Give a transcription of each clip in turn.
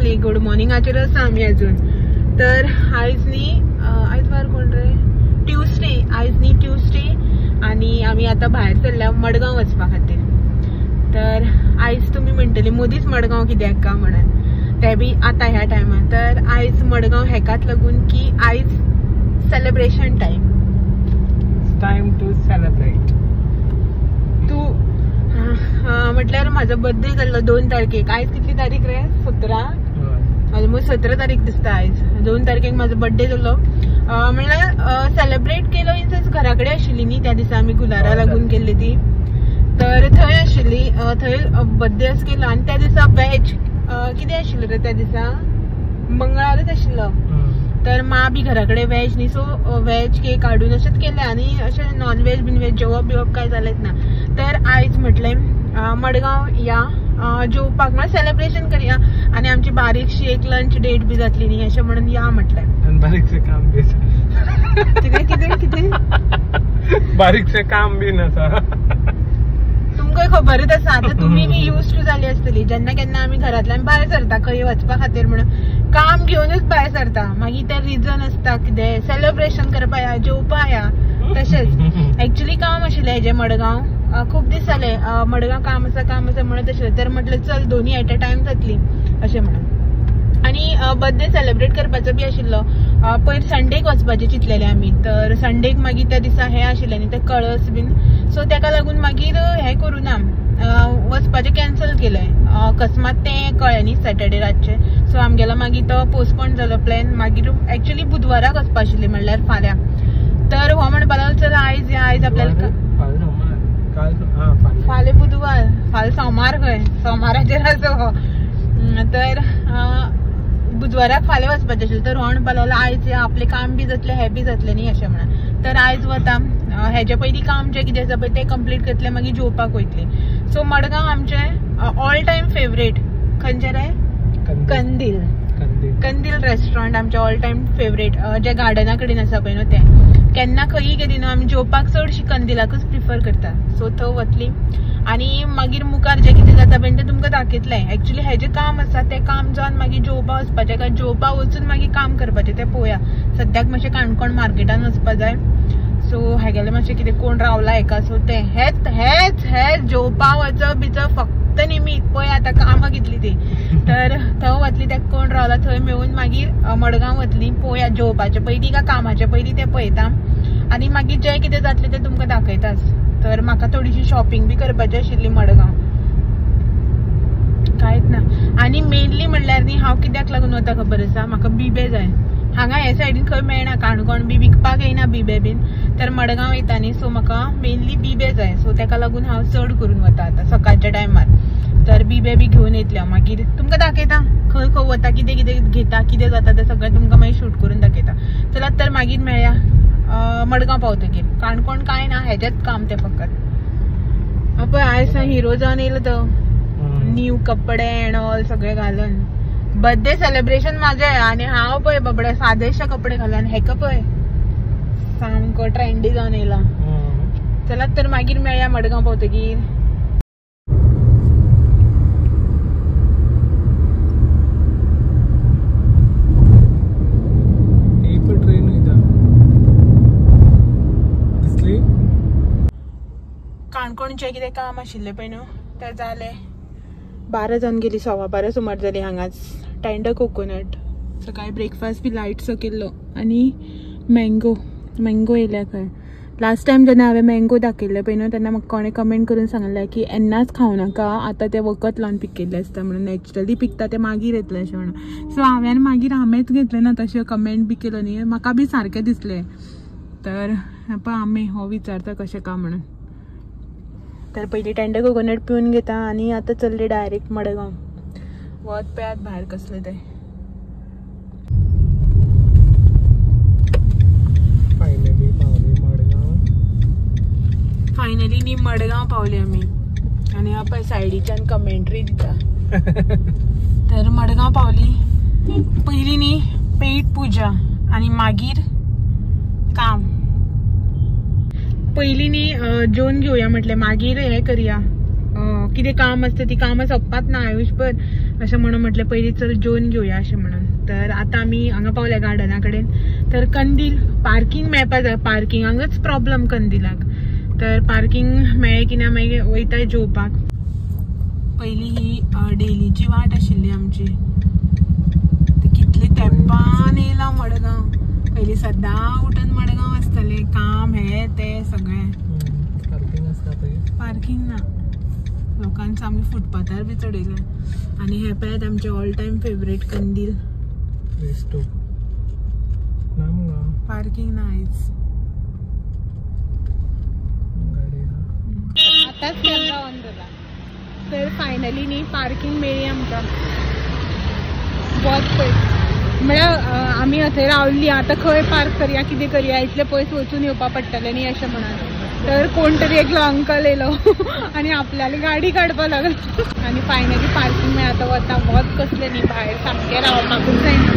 जाली, गुड मॉर्निंगाचेर आसा आमी अजून. तर आयज न्ही, आयज वार कोण रे, ट्युजडे. आयज न्ही ट्युजडे आनी आमी आतां भायर सरल्या मडगांव वचपा खातीर. तर आयज तुमी म्हणटली मोदीच मडगांव कित्याक का म्हणून, ते बी आतां ह्या टायमार. तर आयज मडगांव हेकाच लागून की आयज celebration time, time to celebrate. तूं म्हटल्यार म्हाजो बर्थडे जाल्लो 2 तारखेक. आयज कितली तारीख रे, 17, ऑलमोस्ट 17 तारीख दिसता आयज. 2 तारखेक म्हाजो बर्थडे जाल्लो. म्हणल्यार सेलिब्रेट केलो इन सेन्स घरा कडेन आशिल्ली न्ही त्या दिसा, आमी गुलारा लागून केल्ली ती, तर थंय आशिल्ली, थंय बर्थडे केलो. आनी त्या दिसा वेज कितें आशिल्लें रे त्या दिसा, मंगळारच आशिल्लो. तर मा बी घरा कडेन वेज न्ही, सो वेज केक हाडून अशेंच केलें आनी अशें नॉन वेज बीन वेज जेवप बिवप कांय जालेंच ना. तर आयज म्हटलें मडगांव या जेवपाक, म्हळ्यार सेलिब्रेशन करया आनी आमची बारीकशी एक लंच डेट बी जातली न्ही अशें म्हणून या म्हटलें. बारीकशें काम बी कितें कितें कितें बारीकशें काम बी आसा, तुमकां खबरच आसा. आतां तुमी बी यूज टू जाली आसतली, जेन्ना केन्ना आमी घरांतल्यान भायर सरता खंय वचपा खातीर म्हणून काम घेवनूच भायर सरता, मागीर ते रिजन आसता कितें सेलिब्रेशन करपा या, जेवपा या. तशेंच एक्चुली काम आशिल्लें हेजें मडगांव, खूब दीस जाले मडगांव काम आसा काम आसा म्हणत आशिल्लें. तर म्हटलें चल दोनी एट अ टायम जातली अशें म्हणून. आनी बर्थडे सेलिब्रेट करपाचो बी आशिल्लो. पयर संडेक वचपाचें चिंतलेलें आमी, तर संडेक मागीर त्या दिसा हें आशिल्लें न्ही तें कळस बीन, सो तेका लागून मागीर हें करूं ना, वचपाचें कॅन्सल केलें. अकस्मात तें कळ्ळें न्ही सॅटर्डे रातचें, सो आमगेलो मागीर तो पोस्टपोन जालो प्लॅन. मागीर एक्चुली बुधवाराक वचपा आशिल्ली म्हणल्यार फाल्यां. तर हो म्हणपा लागलो चल आयज या, आयज आपल्याला फाल्यां बुधवार, फाल्यां सोमार, खंय सोमाराचेर आसा हो. तर बुधवाराक फाल्यां वचपाचें आशिल्लें, तर हो म्हणपा लागलो आयज या, आपलें काम बी जातलें हें बी जातलें न्ही अशें म्हणून. तर आयज वता, हेजे पयलीं काम जें कितें आसा पळय तें कंप्लीट करतलें, मागीर जेवपाक वयतलीं. सो मडगांव आमचें ऑल टायम फेवरेट खंयचें रे, कंदील, कंदील रेस्टॉरंट आमचें ऑल टायम फेवरेट, जें गार्डना कडेन आसा पळय न्हू तें. केन्ना खंयी गेली न्हू आमी जेवपाक चडशी कंदिलाकूच प्रिफर करता. सो थंय वतली आनी मागीर मुखार जें कितें जाता पळय तें तुमकां दाखयतलें. एक्चुली हेजें काम आसा तें काम जावन मागीर जेवपा वचपाचें काय जेवपा वचून मागीर काम करपाचें तें पळोवया. सद्याक मातशें काणकोण मार्केटान वचपा जाय, सो हेगेलें मातशें कितें कोण रावला हेका, सो तें हेच हेच हेच जेवपा वचप बिचप फक्त निमीत पळय आतां कामां कितलीं तीं. तर थंय वतली, तेका कोण रावला थंय मेळून मागीर मडगांव वतली, पळोवया जेवपाचें पयलीं काय कामाचें पयलीं तें पळयता आनी मागीर जें कितें जातलें तें तुमकां दाखयताच. तर म्हाका थोडीशी शॉपिंग बी करपाची आशिल्ली मडगांव, कांयच ना. आनी मेनली म्हणल्यार न्ही हांव कित्याक लागून वता खबर आसा, म्हाका बिबे जाय. हांगा हे सायडीन खंय मेळना, काणकोण बी विकपाक येयना बिबे बीन, तर मडगांव वयता न्ही, सो म्हाका मेनली बिबे जाय. सो तेका लागून हांव चड करून वता आतां सकाळच्या टायमार. तर बिबे बी घेवन येतले हांव, मागीर तुमकां दाखयता खंय खंय वता, कितें कितें घेता, कितें जाता तें सगळें तुमकां मागीर शूट करून दाखयता. चलात तर मागीर मेळया मडगांव पावतकीर. काणकोण कांय ना, हेजेंच काम तें फकत. पळय आयज हिरो जावन येयलो तो, न्यू कपडे एंड ऑल सगळें घालून. बर्थडे सेलिब्रेशन म्हाजें आनी हांव पळय बाबडे सादेशे कपडे घालून, हेका पळय सामको ट्रेंडी जावन येयला. चलात तर मागीर मेळया मडगांव पावतकीर. काणकोणचें कितें काम आशिल्लें पळय न्हू तें जालें. 12 जावन गेली, 12:15 सुमार जाली. हांगाच टेंडर कोकोनट, सकाळी ब्रेकफास्ट बी लायटसो केल्लो आनी मँगो, मँगो येयल्या खंय. लास्ट टायम जेन्ना हांवें मँगो दाखयल्ले पळय न्हू तेन्ना म्हाका कोणें कमेंट करून सांगलें की येन्नाच खावं नाका, आतां तें वखद लावन पिकयल्लें आसता म्हणून, नॅचरली पिकता तें मागीर येतलें अशें म्हणून. सो हांवें मागीर आंबेच घेतले ना, तशें कमेंट बी केलो न्ही, म्हाका बी सारकें दिसलें. तर पळय आंबे हो विचारता कशें काय म्हणून. तर पयलीं टेंडर कोकोनट पिवन घेता आनी आतां चल्ली डायरेक्ट मडगांव. वत पळयात भायर कसलें तें. फायनली पावली मडगांव, फायनली न्ही मडगांव पावली आमी. आनी हा पळय सायडीच्यान कमेंट्री दिता. तर मडगांव पावली पयलीं न्ही पेट पुजा आनी मागीर काम. पयलीं न्ही जेवन घेवया म्हटलें, मागीर हें करया कितें काम आसता ती कामां सोंपपात ना आयुशभर अशें म्हणून म्हटलें पयलीं चल जेवन घेवया अशें म्हणून. तर आतां आमी हांगा पावल्या गार्डना कडेन. तर कंदील पार्किंग मेळपा जाय, पार्किंगाकच प्रॉब्लम कंदिलाक. तर पार्किंग मेळ्ळें की ना मागीर वयता जेवपाक. पयलीं ही डेलीची वाट आशिल्ली आमची, ती कितले तेंपान येयला मडगांव. पयलीं सदां उठून मडगांव आसतालें काम हें तें सगळें. पार्किंग आसता पळय, पार्किंग ना, लोकांचो आमी फुटपाथार बी चडयले. आनी हे पळयात आमचे ऑल टायम फेवरेट कंदील. रेस्टो ना मुगो, पार्किंग ना आयज. आतांच कॅमेरा ऑन जाला. तर फायनली न्ही पार्किंग मेळ्ळी आमकां. वत पयस म्हळ्यार आमी थंय रावली, आतां खंय पार्क करया कितें करया, इतलें पयस वचून येवपा पडटलें न्ही अशें म्हणून. तर कोण तरी एकलो अंकल येयलो आनी आपल्याली गाडी काडपाक लागलो आनी फायनली पार्किंग मेळ्ळी. आतां वता वत कसलें न्ही भायर सामकें रावपाकूच जायना.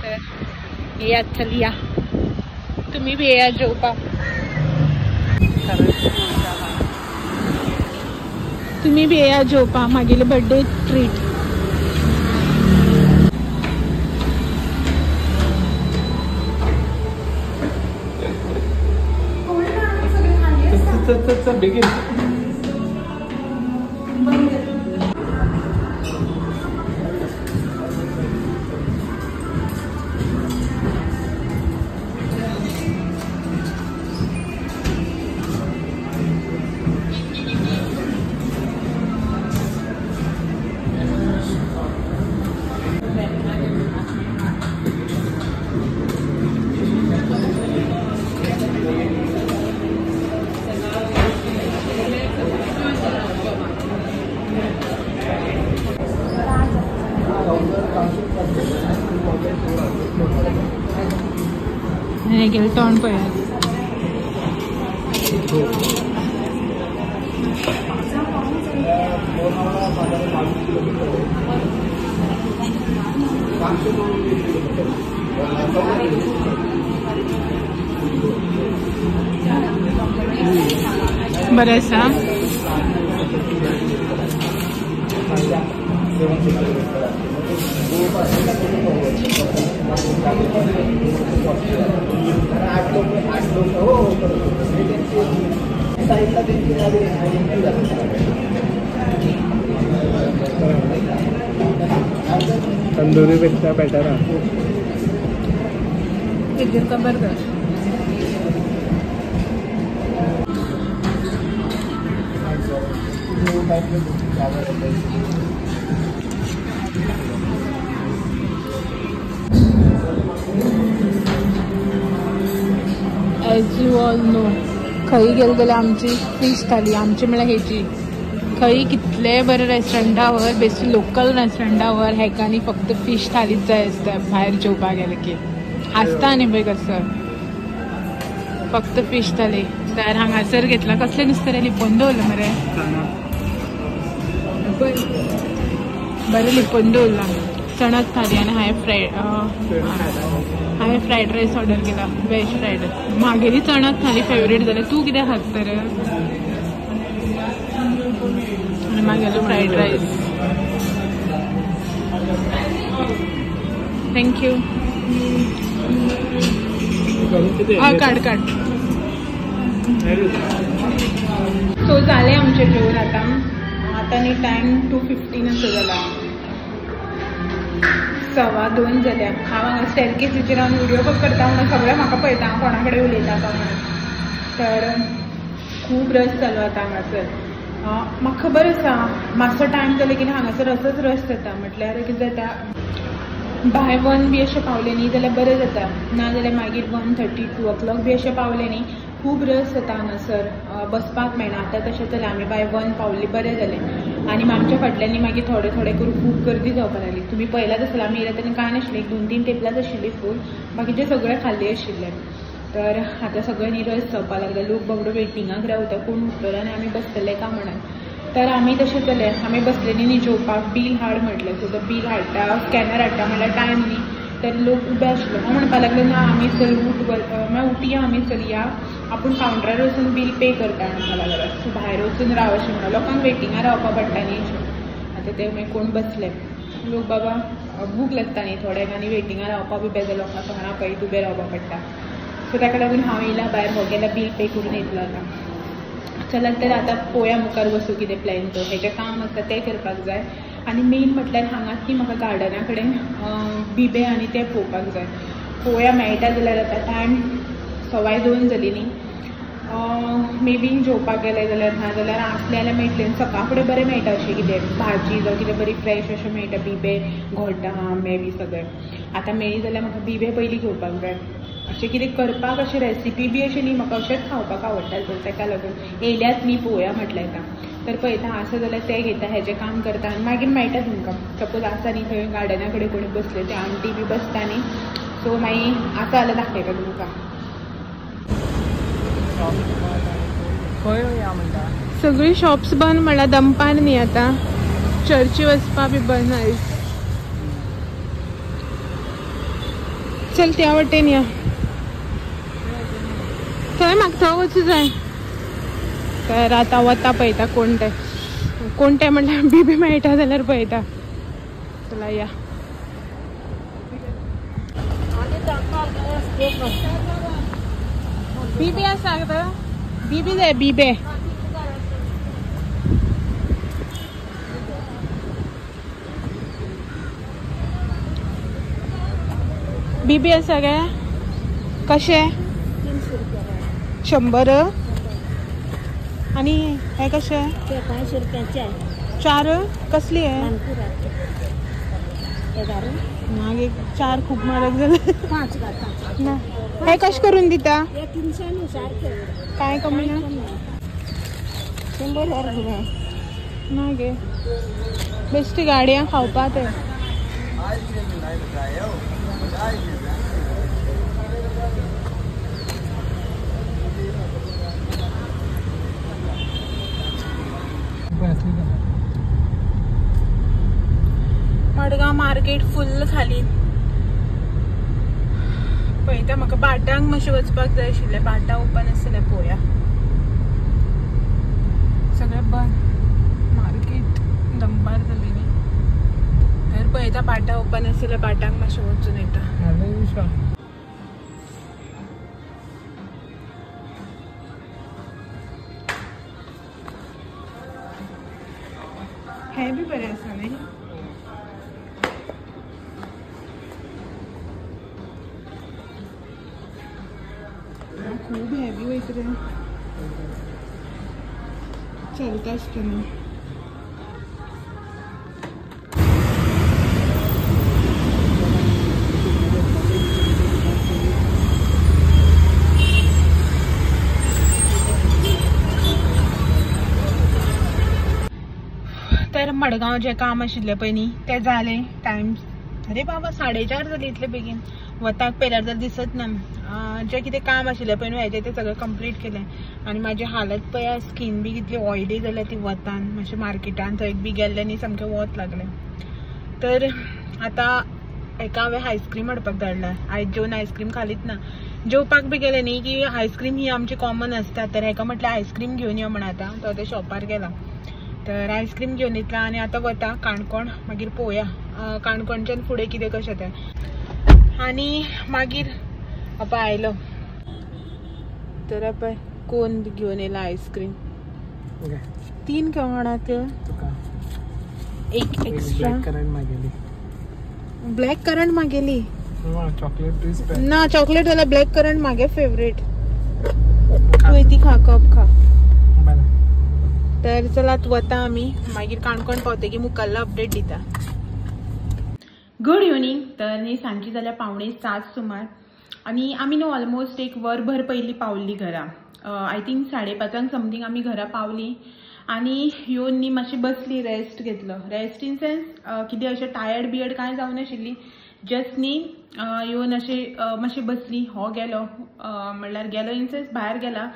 तर येयात चलया, तुमी बी येयात जेवपाक. तुमी बी येयात जेवपाक, मागेली बर्थडे ट्रीट. बेगीन गेले तोंड पळयात. बरें आसा. तंदुरी पेक्षा बेटर आहे. खबर कर. एज you all know, खंय गेले जाल्यार आमची फीश थाली, आमची म्हळ्यार हेजी खंय कितले बरे रेस्टॉरंटावर, बेश्टी लोकल रेस्टॉरंटावर हेकांनी फक्त फीश थालीच जाय आसता. भायर जेवपाक गेले की आसता न्ही पळय कसो फक्त फीश थाली. तर हांगासर घेतला कसलें नुस्तें रे, लिपोवन दवरलां मरे, बरें लिपोवन दवरलां. चणक थाली आनी हांवें फ्रायड रायस ऑर्डर केला, वेज फ्रायड रायस. म्हागेली चणक थाली फेवरेट जाल्या. तूं कितें खाता तर? आनी म्हागेलो फ्रायड रायस. Thank you. हय काड काड. सो जालें आमचें जेवण आतां. आतां न्ही टायम 2:15 असो जाला, 2:15 जाल्या. हांव हांगा स्टेरकेसीचेर हांव व्हिडियो करता म्हणून सगळें म्हाका पळयता हांव कोणा कडेन उलयता काय म्हणून. तर खूब रस जालो आतां हांगासर. म्हाका खबर आसा मातसो टायम जालो की हांगासर असोच रस जाता. म्हटल्यार कितें जाता, बाय 1 बी अशें पावलें न्ही जाल्यार बरें जाता, ना जाल्यार मागीर 1:30 2 o'clock बी अशें पावलें न्ही खूब रस जाता हांगासर, बसपाक मेळना. आतां तशें जालें, आमी बाय 1 पावली बरें जालें. आनी आमच्या फाटल्यांनी मागीर थोडे थोडे करून खूब गर्दी जावपाक लागली. तुमी पळयलाच आसतलें, आमी येयले तेन्ना कांय नाशिल्लें, 1 2 3 टेबलांच आशिल्लीं फूल, बाकीचे सगळे खाल्ले आशिल्ले. तर आतां सगळे न्ही रस जावपाक लागले, लोक बाबडो वेटिंगाक रावता, कोण उठतलो आनी आमी बसतले काय म्हणून. तर आमी तशें जालें, आमी बसलेली न्ही जेवपाक, बील हाड म्हटलें. सो तो बील हाडटा, स्कॅनर हाडटा म्हळ्यार टायम न्ही. तर लोक उबे आशिल्ले. हांव म्हणपाक लागलें ना आमी चल उठ, म्हळ्यार उठया आमी चलया, आपूण कावंटरार वचून बील पे करता म्हणपाक लागलो. सो भायर वचून राव अशें म्हणून लोकांक वेटिंगां रावपा पडटा न्ही अशें. आतां ते मागीर कोण बसले लोक बाबा भूक लागता न्ही थोड्यांक आनी वेटिंगां रावपा बी बेजार लोकांक तोंडा पळयत उबें रावपा पडटा. सो ताका लागून हांव येयला भायर, हो गेला बील पे करून येतलो आतां. चलात तर आतां पळोवया मुखार वचूं कितें प्लॅन तो. हेजें काम आसा तें करपाक जाय आनी मेन म्हटल्यार हांगाच न्ही म्हाका गार्डना कडेन बिबे आनी ते पळोवपाक जाय. पळोवया मेळटा जाल्यार. आतां टायम 2:15 जाली न्ही, मे बी जेवपाक गेले जाल्यार ना जाल्यार आसलें जाल्यार मेळटलें. सकाळ फुडें बरें मेळटा अशें कितें भाजी जावं कितें बरी फ्रेश अशें मेळटा, बिबे घोटां आंबे बी सगळें. आतां मेळ्ळी जाल्यार म्हाका बिबे पयलीं घेवपाक जाय. अशें कितें करपाक अशें रेसिपी बी अशें न्ही, म्हाका अशेंच खावपाक आवडटा. सो ताका लागून येयल्यात न्ही पळोवया म्हटलें आतां. तर पळयता आसा जाल्यार तें घेता, हेजें काम करता आनी मागीर मेळटा तुमकां. सपोज आसा न्ही थंय गार्डना कडेन कोणी बसले ते आंटी बी बसता न्ही, सो मागीर आसा जाल्यार दाखयता तुमकां. सगळीं शॉप्स बंद म्हणल्यार दनपार न्ही आतां, चर्ची वचपा बी बंद आयज. चल त्या वटेन या, थंय म्हाका थंय वचूं जाय. तर आतां वता पळयता कोण ते, कोण ते म्हणल्यार बिबी मेळटा जाल्यार पळयता. चला या. बिबी आसा आतां, बिबी जाय बिबे. बिबी आसा गे कशे? 100. आनी हे कशे? 500 रुपयाचे. 4 कसली आहे? मागीर 4 खूब म्हारग जाले. 5 ना हे कशें करून दिता? 300 सारखे. काय कमी ना? 100 अर्द ना गे, बेश्टी गाडयां खावपा ते. मडगांव मार्केट फुल्ल खाली. पळयता म्हाका बाटांक मातशें वचपाक जाय आशिल्लें, बाटा ओपन आसलें पळोवया. सगळें बंद, मार्केट दनपार जाली न्ही. तर पळयता बाटा ओपन आसलें, बाटांक मातशें वचून येता. हें बी बरें आसा न्ही. खूब हेवी वयता रे, चलता आसतना. तर मडगांव जें काम आशिल्लें पळय न्ही तें जालें. टायम अरे बाबा 4:30 जाली इतले बेगीन. वताक पेल्यार जाल्यार दिसत ना. जें कितें काम आशिल्लें पळय न्हू हेजें तें सगळें कंप्लीट केलें. आनी म्हाजी हालत पळय, स्कीन बी कितली ऑयली जाल्या ती वतान. मातशें मार्केटान थंय बी गेल्लें न्ही सामकें वत लागलें. तर आतां हेका हांवें आयस्क्रीम हाडपाक धाडला. आयज जेवन आयस्क्रीम खालीच ना. जेवपाक बी गेलें न्ही की आयस्क्रीम ही आमची कॉमन आसता. तर हेका म्हटलें आयस्क्रीम घेवन यो म्हण. आतां तो आतां शॉपार गेला. तर आयस्क्रीम घेवन येतला आनी आतां वता काणकोण. मागीर पळोवया काणकोणच्यान फुडें कितें कशें तें. आनी मागीर आपा आयलो तर पळय कोन घेवन येयला आयस्क्रीम. 3 केवणात एक एक्स्ट्रा ब्लॅक करंट मागेली चॉकलेट ना, चॉकलेट जाल्यार ब्लॅक करंट मागे फेवरेट. तूं ती खा, कप खा. तर चलात वता आमी, मागीर काणकोण पावतकीर मुखाल्लो अपडेट दिता. Good evening. तर न्ही सांजची जाल्यार 6:45 सुमार आनी आमी न्हू ऑलमोस्ट एक वरभर पयलीं पावल्ली घरा. I think 5:30 something आमी घरा पावली आनी येवन न्ही मातशी बसली, रेस्ट घेतलो. रेस्ट इन सेन्स कितें अशें टायर्ड बियर्ड कांय जावनाशिल्ली, जस्ट न्ही येवन अशें मातशी बसली. हो गेलो म्हणल्यार गेलो इन सेन्स भायर गेला,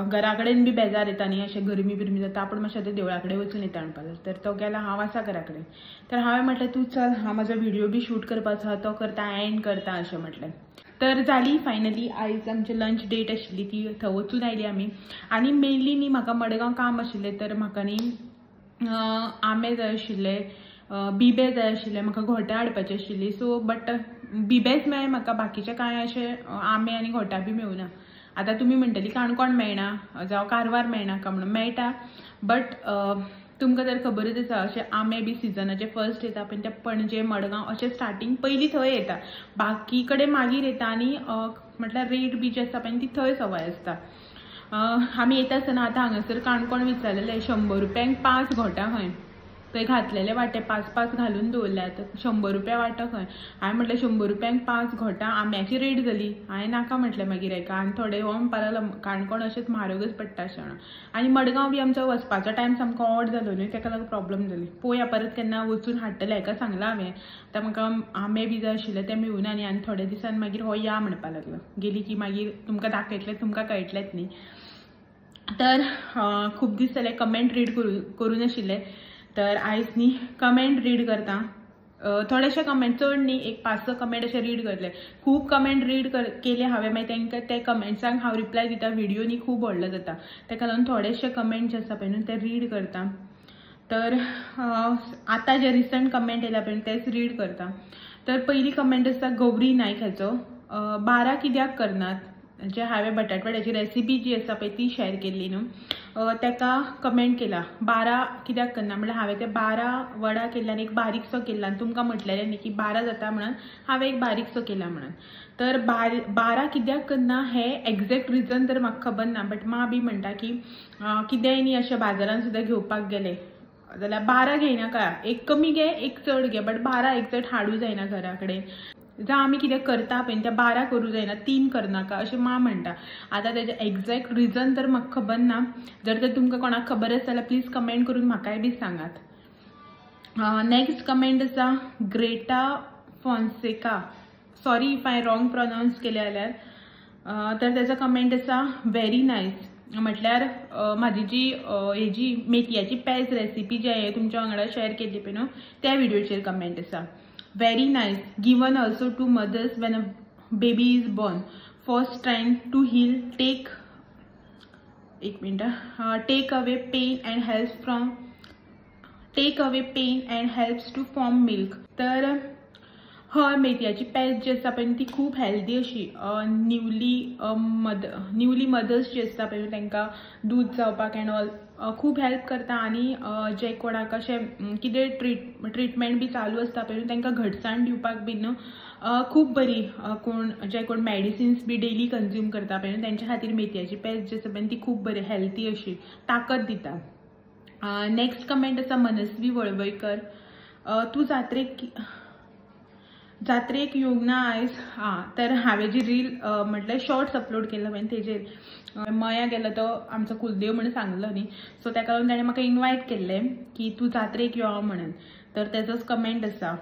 घरा कडेन बी बेजार येता न्ही, अशें गरमी बिरमी जाता, आपूण मातशें आतां देवळा कडेन वचून येता म्हणपाक लागलो. तर तो गेला, हांव आसा घरा कडेन. तर हांवें म्हटलें तूं चल, हांव म्हाजो व्हिडियो बी शूट करपाचो आसा तो करता, एंड करता अशें म्हटलें. तर जाली फायनली आयज आमची लंच डेट आशिल्ली ती थंय वचून आयली आमी. आनी मेनली न्ही म्हाका मडगांव काम आशिल्लें, तर म्हाका न्ही आंबे जाय आशिल्ले, बिबे जाय आशिल्ले, म्हाका घोटां हाडपाची आशिल्ली. सो बट बिबेच मेळ्ळे म्हाका, बाकीचे कांय अशे आंबे आनी घोटां बी मेळुना. आतां तुमी म्हणटली काणकोण मेळना जावं कारवार मेळना काय म्हणून, मेळटा बट तुमकां तर खबरच आसा अशे आंबे बी सिजनाचे फर्स्ट येता पण ते पणजे मडगांव अशें स्टार्टींग पयलीं थंय येता, बाकी कडेन मागीर येता. आनी म्हटल्यार रेट बी जी आसता पळय ती थंय सवाय आसता. आमी येता आसतना आतां हांगासर काणकोण विचारलेलें 100 रुपयांक 5 घोटां खंय, थंय घातलेले वांटे 5-5 घालून दवरल्यात, 100 रुपया वांटो खंय. हांवें म्हटलें 100 रुपयांक 5 घोटां आंब्याची रेट जाली. हांवें नाका म्हटलें मागीर हेका. आनी थोडे हो म्हणपाक लागलो काणकोण अशेंच म्हारगच पडटा अशें म्हणून. आनी मडगांव बी आमचो वचपाचो टायम सामको ऑड जालो न्हू, तेका लागून प्रॉब्लम जाली. पळोवया परत केन्ना वचून हाडटलें, हेका सांगलां हांवें. आतां म्हाका आंबे बी जाय आशिल्ले ते मेळुना न्ही, आनी थोड्या दिसान मागीर हो या म्हणपाक लागलो. गेली की मागीर तुमकां दाखयतलें, तुमकां कळटलेंच न्ही. तर खूब दीस जाले कमेंट रीड करूं नाशिल्ले, तर आयज न्ही कमेंट रीड करता. थोडेशे कमेंट, चड न्ही, एक 5-6 कमेंट अशे रीड करले. खूब कमेंट रीड केले हांवें, मागीर तांकां ते कमेंट्सांक हांव रिप्लाय दिता. व्हिडियो न्ही खूब व्हडलो जाता, ताका लागून थोडेशे कमेंट जे आसा पळय न्हू ते रीड करता. तर आतां जे रिसंट कमेंट येयला पळय तेच रीड करता. तर पयली कमेंट आसा गौरी नायक हाचो, 12 कित्याक करनात, जे हांवें बटाटवड्याची रेसिपी जी आसा पळय ती शेअर केल्ली न्हू, ताका कमेंट केला 12 कित्याक करना. म्हणल्यार हांवें ते 12 वडा केल्ले आनी एक बारीकसो केल्ला, आनी तुमकां म्हटलेलें न्ही की 12 जाता म्हणून हांवें एक बारीकसो केला म्हणून. तर 12 कित्याक करना हें एग्जॅक्ट रिजन तर म्हाका खबर ना, बट मा बी म्हणटा की कितेंय न्ही अशें बाजारान सुद्दां घेवपाक गेले जाल्यार 12 घेयनाका, एक कमी घे एक चड घे, बट 12 एग्जॅक्ट हाडूं जायना घरा कडेन. जावं आमी कितें करता पळय तें 12 करूं जायना, 3 करनाका अशें मां म्हणटा. आतां तेजें एग्जॅक्ट रिजन तर म्हाका खबर ना, जर तर तुमकां कोणाक खबर आसा जाल्यार प्लीज कमेंट करून म्हाकाय बी सांगात. नेक्स्ट कमेंट आसा Greta Fonseca, sorry if हांवें रॉंग प्रोनावन्स केलें जाल्यार. तर तेजो कमेंट आसा व्हेरी नायस, म्हटल्यार म्हाजी जी हेजी मेथयाची पेज रेसिपी जी हांवें तुमच्या वांगडा शेअर केल्ली पळय न्हू त्या व्हिडियोचेर कमेंट आसा very nice, given also to mothers when a baby is born for strength to heal, take एक minute, take away pain and helps from take away pain and helps to form milk. तर हय, मेथयाची पेज जी आसता पळय ती खूब healthy अशी, newly mother's जी आसता पळय तांकां दूद जावपाक एंड ऑल खूब हेल्प करता. आनी जे कोणाक अशें कितें ट्रिटमेंट बी चालू आसता पळय तांकां घटसाण दिवपाक बी न्हू खूब बरी. कोण जे कोण मेडिसिन्स बी डेली कंज्यूम करता पळय तेंच्या खातीर मेथयाची पेज जी आसा पळय ती खूब बरी हेल्थी अशी ताकद दिता. नेक्स्ट कमेंट आसा मनस्वी वळवयकर, तूं जात्रेक येवंक ना आयज? आं, तर हांवें जी रील म्हटल्यार शॉर्ट्स अपलोड केल्लो पळय तेजेर मया गेलो तो आमचो कुलदेव म्हणून सांगलो न्ही, सो ताका लागून ताणें म्हाका इनवायट केल्लें की तूं जात्रेक यो म्हणून. तर तेजोच कमेंट आसा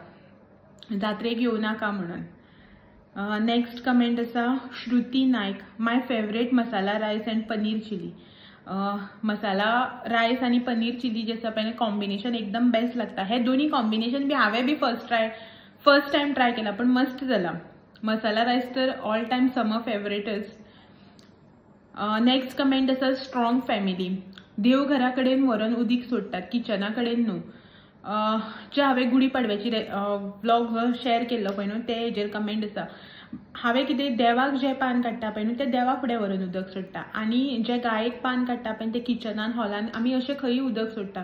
जात्रेक येवं नाका म्हणून. नेक्स्ट कमेंट आसा Shruti Naik, my favourite masala rice and paneer chilli. Masala rice आनी पनीर चिली जे आसा पळय कॉम्बिनेशन एकदम बेस्ट लागता. हे दोन्ही कॉम्बिनेशन बी हांवें बी फर्स्ट टायम ट्राय केला पण मस्त जाला. मसाला रायस तर ऑल टायम समर फेवरेटच. नेक्स्ट कमेंट आसा स्ट्रॉंग फॅमिली, देवघरा कडेन व्हरून उदीक सोडटात किचना कडेन न्हू. जे हांवें गुडी पाडव्याची व्लॉग शेअर केल्लो पळय न्हू ते हेजेर कमेंट आसा. हांवें कितें देवाक जें पान काडटा पळय न्हू तें देवा फुडें व्हरून उदक सोडटा, आनी जे गायेक पान काडटा पळय तें किचनान हॉलान आमी अशें खंयी उदक सोडटा.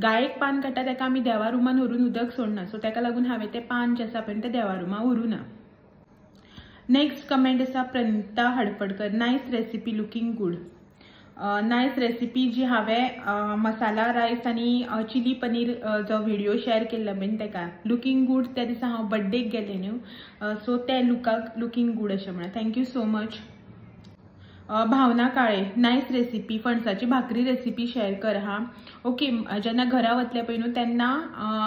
गायेक पान काडटा ताका आमी देवा रुमान व्हरून उदक सोडना, सो ताका लागून हांवें तें पान जें आसा पळय तें देवा रुमान व्हरूं ना. नेक्स्ट कमेंट आसा Pranita Hadpadkar, nice recipe looking good. Nice recipe जी हांवें मसाला रायस आनी चिली पनीर जो व्हिडियो शेअर केल्लो पळय ताका लुकींग गूड. त्या दिसा हांव बड्डेक गेलें न्हू, सो ते लुकाक लुकींग गूड अशें म्हणा. Thank you so much. भावना काळे नायस रेसिपी फणसाची भाकरी रेसिपी शेअर कर हा ओके. जेन्ना घरा वतले पळय न्हू तेन्ना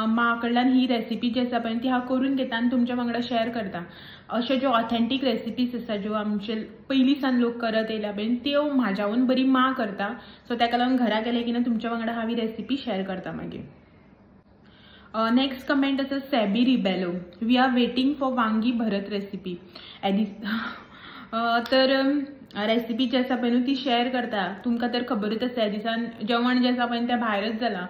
माँ कडल्यान ही रेसिपी जी आसा पळय ती हांव करून घेता आनी तुमच्या वांगडा शेअर करता. अश्यो ज्यो ऑथेंटीक रेसिपीज आसा ज्यो आमचे पयलीं सान लोक करत येयल्या पळय त्यो म्हाज्याहून बरी माँ करता. सो ताका लागून घरा गेले की ना तुमच्या वांगडा हांव ही रेसिपी शेअर करता मागीर. नेक्स्ट कमेंट आसा Sabi Rebelo we are waiting for वांगी भरत रेसिपी. तर रेसिपी जी आसा पळय न्हू ती शेअर करता. तुमकां तर खबरूच आसा ह्या दिसान जेवण जें आसा पळय तें भायरच जालां.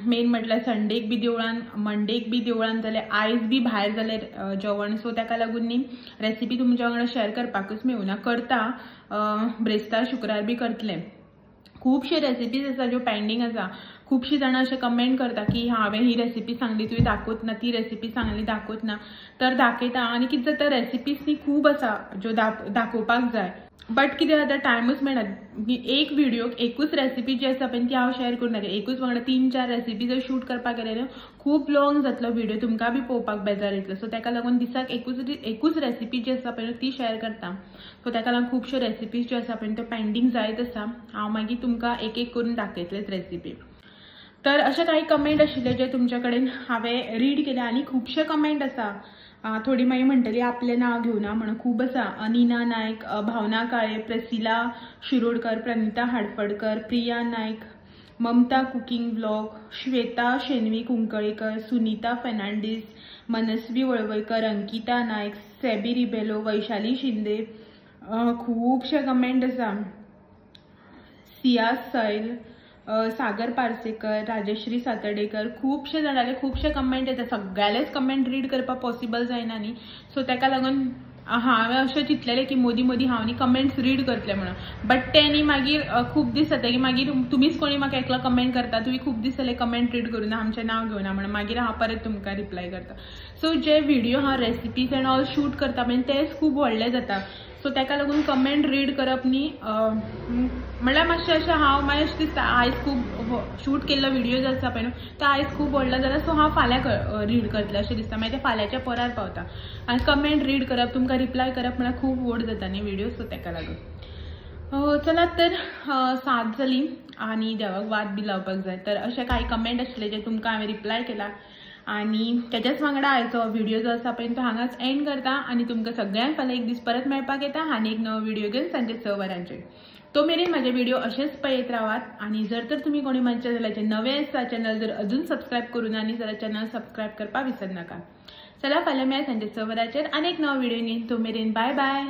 मेन म्हटल्यार संडेक बी देवळान मंडेक बी देवळान जालें आयज बी भायर जालें जेवण. सो ताका लागून न्ही रेसिपी तुमच्या वांगडा शेअर करपाकूच मेळुना. करता ब्रेस्तार शुक्रार बी करतलें. खुबशे रेसिपीज आसा ज्यो पेंडींग आसा. खुबशीं जाणां अशें कमेंट करता की हांवें ही रेसिपी सांगली तुवें दाखोवच ना, ती रेसिपी सांगली दाखोवच ना. तर दाखयता आनी कितें जाता रेसिपीज न्ही खूब आसा ज्यो दाखोवपाक जाय बट कितें जाता टायमूच मेळना. एक व्हिडियोक एकूच रेसिपी जी आसा पळय ती हांव शेअर करूं नाका. एकूच वांगडा 3-4 रेसिपी जर शूट करपाक गेले न्हू खूब लॉंग जातलो व्हिडियो, तुमकां बी पळोवपाक बेजार येतलो. सो ताका लागून दिसाक एकूच रेसिपी जी आसा पळय ती शेअर करता. सो ताका लागून खुबश्यो रेसिपीज ज्यो आसा पळय त्यो पेंडींग जायत आसा. हांव मागीर तुमकां एक एक करून दाखयतलेच रेसिपी. तर अशे काही कमेंट आशिल्ले जे तुमच्या कडेन हांवें रीड केले आनी खुबशे कमेंट आसा. थोडी मागीर म्हणटली आपलें नांव घेवना म्हणून खूब आसा. अनिना नायक, भावना काळे, Priscilla Shirodkar, Pranita Hadfadkar, Priya Naik, Mamata cooking blog, Shweta Shenvi Kunkalikar, Sunita Fernandes, Manasvi Valvaikar, Ankita Naik, Sabi Rebelo, Vaishali Shinde. खुबशे कमेंट आसा. सिया सैल, सागर पार्सेकर, राजश्री सातर्डेकर, खुबशे जाणांले खुबशे कमेंट येता. सगळ्यांलेच कमेंट रीड करपाक पॉसिबल जायना न्ही. सो ताका लागून हांवें अशें चिंतलेलें की मोदी मोदी हांव न्ही कमेंट्स रीड करतलें म्हणून बट तें न्ही मागीर खूब दीस जाता की मागीर तुमीच कोणी म्हाका एकलो कमेंट करता तुवें खूब दीस जाले कमेंट रीड करूं ना आमचें नांव घेवना म्हणून मागीर हांव परत तुमकां रिप्लाय करता. सो जे व्हिडियो हांव रेसिपीज एंड ऑल शूट करता पळय तेच खूब व्हडले जाता. सो ताका लागून कमेंट रीड करप न्ही म्हणल्यार मातशें अशें हांव मागीर अशें दिसता आयज खूब शूट केल्लो व्हिडियो जो आसा पळय न्हू तो आयज खूब व्हडलो जाला. सो हांव फाल्यां रीड करतलें अशें दिसता. मागीर ते फाल्यांच्या पोरार पावता आनी कमेंट रीड करप तुमकां रिप्लाय करप म्हळ्यार खूब व्हड जाता न्ही व्हिडियो. सो ताका लागून चलात तर 7 जाली आनी देवाक वात बी लावपाक जाय. तर अशे कांय कमेंट आशिल्ले जे तुमकां हांवें रिप्लाय केला आनी तेच्याच वांगडा आयचो व्हिडियो जो आसा पळय तो हांगाच एंड करता आनी तुमकां सगळ्यांक फाल्यां एक दीस परत मेळपाक येता आनी एक नवो व्हिडियो घेवन सांजे 6 वरांचेर. तो मेरेन म्हाजे व्हिडियो अशेंच पळयत रावात आनी जर तर तुमी कोणी म्हाज्या चॅनलाचेर नवे आसा चॅनल जर अजून सबस्क्रायब करूं ना न्ही जाल्यार चॅनल सबस्क्रायब करपाक विसरनाका. चला फाल्यां मेळया सांजे 6 वरांचेर आनी एक नवो व्हिडियो घेवन. तो मेरेन बाय बाय.